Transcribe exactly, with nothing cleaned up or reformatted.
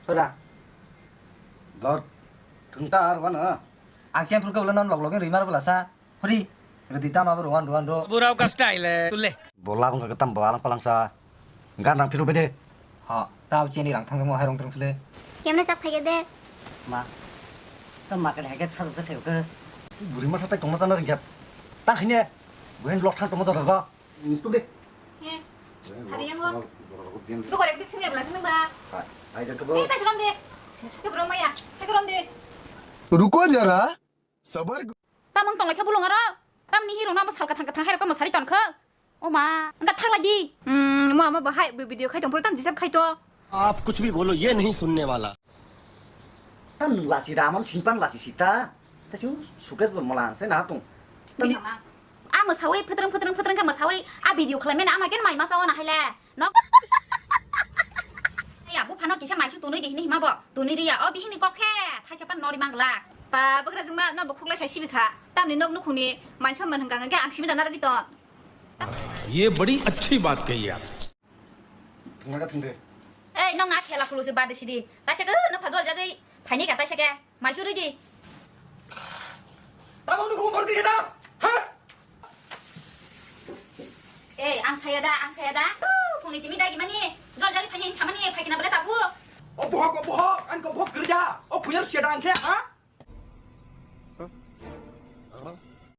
Pura. Dot. Thungta ar wana. Ang chen phuru ke ulo non log login rimar bela sa. Hori. Redi tama bo ruan ruan ro. Burau ka style hai. Tule. Bola bangka ketam balang palang sa. Gan rang phiru bede. Ha, tao cheni rang thang mo hai rong trong sule. Kemne sak phai de. Ma. Tam ma kali hai ke sa sa theu ke. Buri ma sa tai tong ma sa na ring kep. Tang khine. Buhen lok thang tong ma sa ro. Tuk de. He. Hari yang go. Lu korek dik sini belas sini ba. Hai, hai jang kebo. He, ta chulom de. Suke bro maya. He korom de. Ruko jara. Sabar. Tamung tong lekha bulung aro. Tamni hero na mo sal kathang kathang hai rok mo sari ton kho. O ma, engka thak lai di. Hmm, mo ama bahai video khai tong pura tam disap khai to. आप कुछ भी बोलो, ये नहीं सुनने वाला। Tam lasi ramam simpan lasi sita. Ta sing suket bo molang se na tung. Video ma. A mwsawi phutrung phutrung phutrung khe mwsawi a video khlai mena ama ken mai ma chawa na haile. No. Ya bu phano kisa maisu tunui de hini hima bo. Tunui riya o bihini kok khe thaisa pan nori mangla. Pa bagra jingma no bo khuklai sai sibi kha. Tamni nok nukhungni manchom man hwnkha hwnkhe ang simi dana radi ton. ये बड़ी अच्छी बात कही आप। Thungna ka thungde. Ei, nong na khela khulu se bade sidi. Taisa ke no phajol jagwi phaini ka taisa ke. Mai churi di. Tamo no khumor di da. Ha? Ei, ang saya da, ang saya da. Tu, phungni simi dagi mani. Jol jagwi phaini samani phaikina bole tabu. O bohok, o bohok, an ko bohok gerja. O khuyar sia da ang khe, ha?